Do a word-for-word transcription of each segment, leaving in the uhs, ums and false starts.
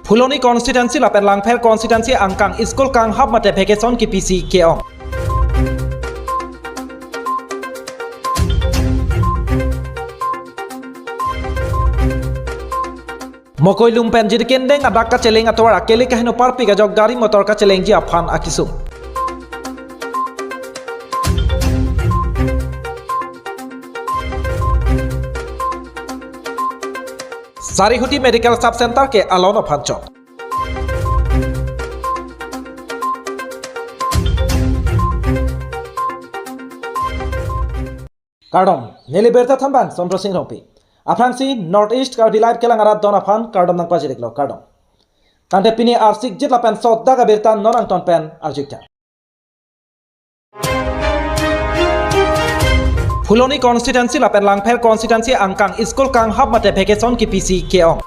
Phuloni constituency lapen Langpher constituency angkang school kanghap mate vacation kepisi ke-ong. Mokoilum pen Jirikindeng adak kacheleng atovar akele kaheno parpik ajok gari motor kachelengji aphan akesung. Sarihuti Medical Sub Center ke alon aphan chot. Kardom, neli birta thanbang Sondro Sing Rongpi. Aphrangsi North East Karbi Live kelang arat don aphan kardom nangpajir-iklo, kardom. Tangte pini arsikjit lapen sotdak abirta non angton pen arju-iktha. Phuloni constituency lapen Langpher constituency angkang school kanghap mate vacation kepisi ke-ong.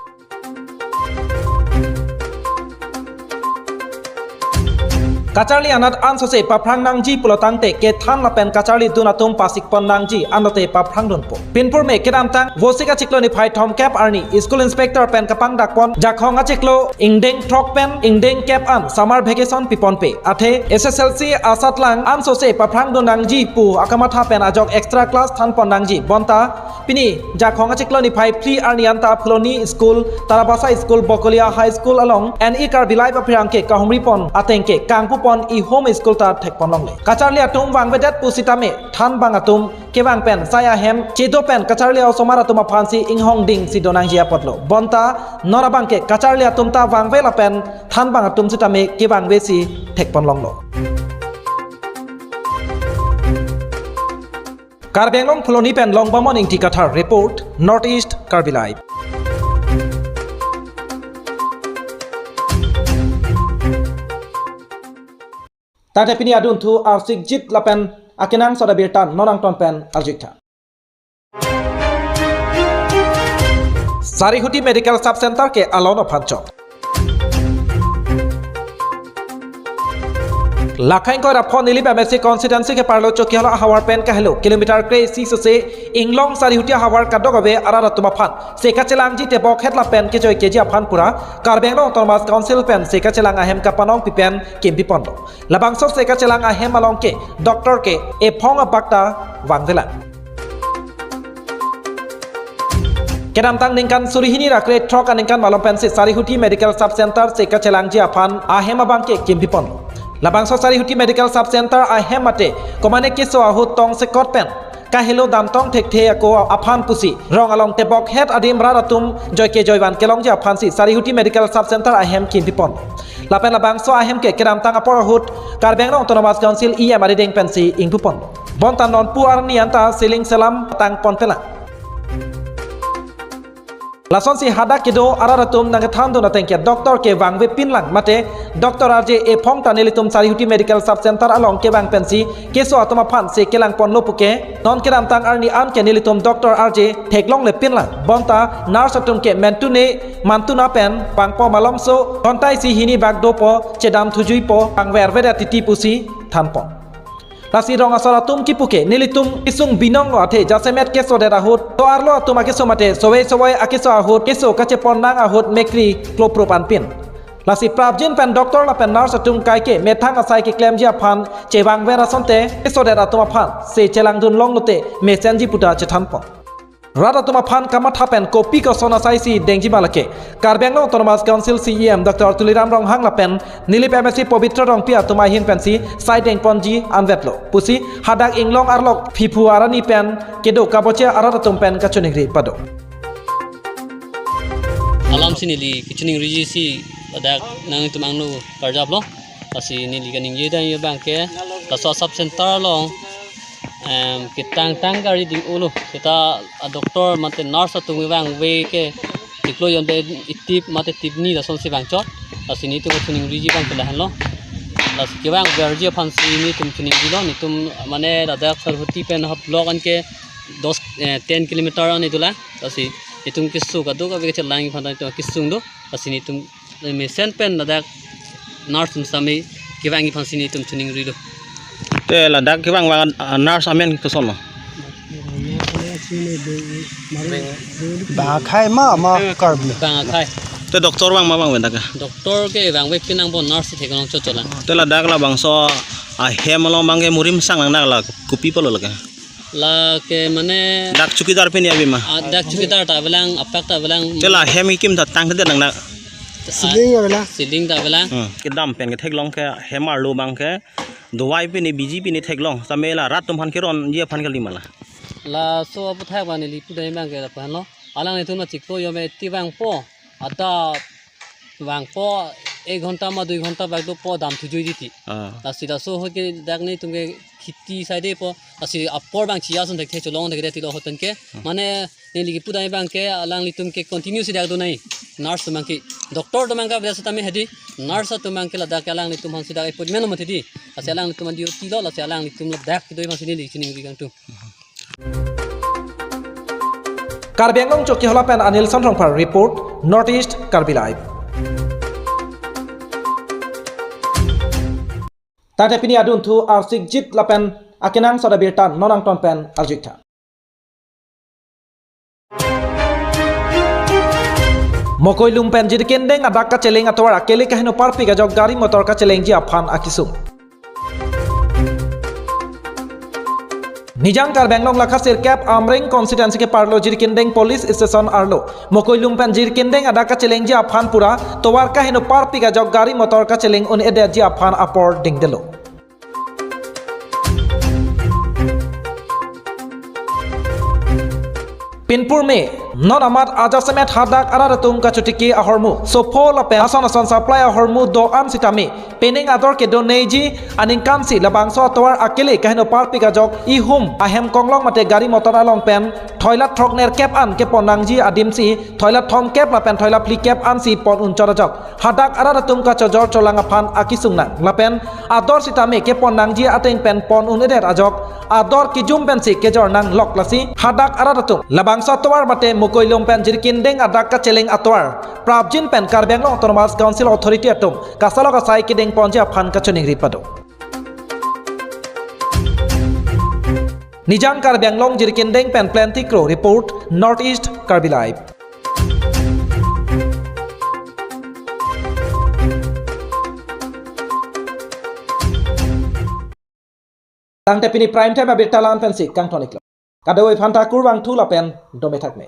Kacharli anat ansose paphrang nangji pulo tangte kethan lapen kacharlidun atum pasikpon nangji anlote paphrangdunpo. Pinpur me kedamtang Vosik achiklo niphai thomkep arni school inspector pen kapangdakpon Jakhong achiklo ingdeng throk pen ingdeng kep an summer vacation piponpe. Athe S S L C asatlang ansose paphrangdun nangji pu akamatha pen ajok extra class thanpon nangji. Bonta pini Jakhong achiklo niphai phli arni anta Phuloni school, Tarabasa school, Bokolia High School along N E Karbi Live apherangke kahumripon atengke kangpupon ihum school ta thekpon longle. Kacharli atum vangvedet pusitame thanbang atum kevang pen sai ahem chedo pen kacharli osomar atum aphansi inghongdingsi donangji apotlo. Bonta non abangke kacharli atum ta vangve lapen thanbang atum sitame kevangvesi thekpon longlo. Karbi Anglong Phuloni pen Longbamon Ingti Kathar report, North East Karbi Live. Tangte pini adunthu arsikjit lapen akenangsot abirta non angton pen arju-iktha. Sarihuti Medical Sub Center ke alon aphan chot. Lakhang koira phon Nilip M A C constituency ke-arlo Chokihola ahavar pen kahelo kilometer kre-isi sose inglong Sarihuti ahavar kadokave arat atum aphan se kachelangji tebok het lapen kejoi keji aphan pura Karbi Anglong Autonomous Council pen se kachelang ahem kapanongpi pen kimpiponlo. Labangso se kachelang ahem along ke doctor ke ephong abak ta vangvelang. Kedamtang ningkan suri hini ra krethrok aningkan malom pensi Sarihuti Medical Sub Center se kachelangji aphan ahem abangke kimpiponlo. Labangso Sarihuti Medical Sub Center ahem mate komane keso ahut tongsekot pen kahelo damtong thekthe ako aphan pusi rong along tebok het adim rat atum joike joivan kelongji aphansi Sarihuti Medical Sub Center ahem kimpipon. Lapen labangso ahem ke kedamtang apor ahut Karbi Anglong Autonomous Council E M arideng pensi ingpupon. Bonta nonpu arni anta seling selam tangponpelang. Lasonsi hadak kedo arat atum nangkethandun atengke doctor ke vangvepinlang mate doctor arje ephong ta nelitum Sarihuti Medical Sub Center along kevang pensi keso atum aphan se kelangponlo puke non kedamtang arni anke nelitum doctor arje theklonglepinlang. Bonta nurse atum ke mentune mantuna pen pangpo malomso ghonta isi hini bak dopo chedam thujuipo pangvervedet titi pusi thanpon. Lasi rong asor atum kipu ke nelitum kesung binonglo athe jasemet kesodet ahut tovarlo atum akeso mate sovai sovai akeso ahut keso kachepon nang ahut mekri kloprup anpin. Lasi prapjin pen doctor lapen nurse atum kaike methang asai keklemji aphan chevangver asonte kesodet atum aphan se chelangdun longlote mesenji puta chethanpon. Rat atum aphan kamatha pen kopi koson asaisi dengji ma lake Karbi Anglong Autonomous Council C E M Doctor Tuliram Ronghang lapen Nilip M A C Pobitro Rongpi atum ahin pensi sai dengponji anvetlo pusi hadak inglong arlok phiphu arni pen kedo kaboche arat atum pen kachiningri pado. Alamsi neli kachiningriji si ladak nangtum angno karjaplo. Lasi neli kaningje dam abangke laso sub center along em, ketangtang gari ding-olo. Seta a doctor mate nurse atum vangve ke chiklo jonte itip mate tipni lasonsi vangchot. Lasi nelitum chiningriji abangke lahenlo. Lasi kevangverji aphansi nelitum chiningrilo. Nelitum mane ladak Sarihuti pen half block anke dos, eh, ten kilometer an itulo. Lasi nelitum keso kadokave kachelangji aphan nelitum kesung do. Lasi nelitum mesen pen ladak nurse atum sitame kevangji aphansi nelitum chiningrilo. Te ladak kevang vang, ah, nurse amen kosonlo? Bang akhai ma, ma Karbi? Bang akhai. Te doctor vang ma vangve dak ke? Doctor ke vangve pinang bo, nurse theklong chot chot lang. Te ladak labangso ahem along abang ke murim sang nang dak la kopi pulo lake? Lake mane dak chowkidar pini abi ma? Ah, dak chowkidar ta avelang, apak ta avelang. Te la hem kekim ta tangte nang dak? Ceiling avelang. Ceiling ta avelang. Hmm. Kedam pen ketheklong ke hem arlo abang ke dovai pini, biji pini theklong. Tame la rat atum aphan keronji aphan kali ma la? Laso aputhak abang neli pudai abang ke lapu-anlo. Alanglitum la chiklo yome ti vangpo. Adap vangpo, ek ghonta ma dui ghonta bak dopo, dam thujuiji ti. Ah. Lasi laso ahut ke dak nelitum ke kheti side po. Lasi apor abang chi ason thekthe, cholong thekthe, tilo ahut pen ke. Hmm. Mane neli kepudai abang ke alanglitum ke continue si dak donai. Nurse atum abang ke, doctor atum abang ke biasa tame hedi. Nurse atum abang ke ladak ke alanglitum aphan si dak appointment lo mati di. Lasi alanglitum an duty lo, lasi alanglitum ladak kedo aphan si neli chiningri kangtung. Karbi Anglong Chokihola pen Anil Sonrongphar report, North East Karbi Live. Tangte pini adunthu arsik jit lapen akenangsot abirta non angton pen arjuik tha. Mokoilum pen Jirikindeng adak kacheleng atovar akele kaheno parpik ajok gari motor kachelengji aphan akesung. Nijang Karbi Anglong lakha sirkep Amreng constituency keparlo Jirikindeng police station arlo mokoilum pen Jirikindeng adak kachelengji aphan pura tovar kaheno parpik ajok gari motor kacheleng un-edetji aphan apor dingdelo. Pinpur me, non amat ajasemet hadak arat atum kachotiki ahormu, sopho lapen ason ason supply ahormu do-an sitame, pening ador kedoneiji aningkansi labangso atovar akele kaheno parpik ajok ihum ahem konglong mate gari motor along pen thoila throknerkep an kepon nangji adimsi thoila thomkep lapen thoila phlikep ansi pon unchot ajok hadak arat atum kachojor cholang aphan akesung nang lapen ador sitame kepon nangji ateng pen pon un-edet ajok ador kejum pensi kejor nanglok lasi hadak arat atum labangso atovar mate mokoilum pen Jirikindeng adak kacheleng atovar prapjin pen Karbi Anglong Autonomous Council authority atum kasalok asai kedengponji aphan kachiningri pado. Nijang Karbi Anglong Jirikindeng pen Plenty Kro report, North East Karbi Live. Tangte pini prime time abirta la-an pensi kangtoniklo. Kadokave aphanta kurvangthu lapen dome thakme.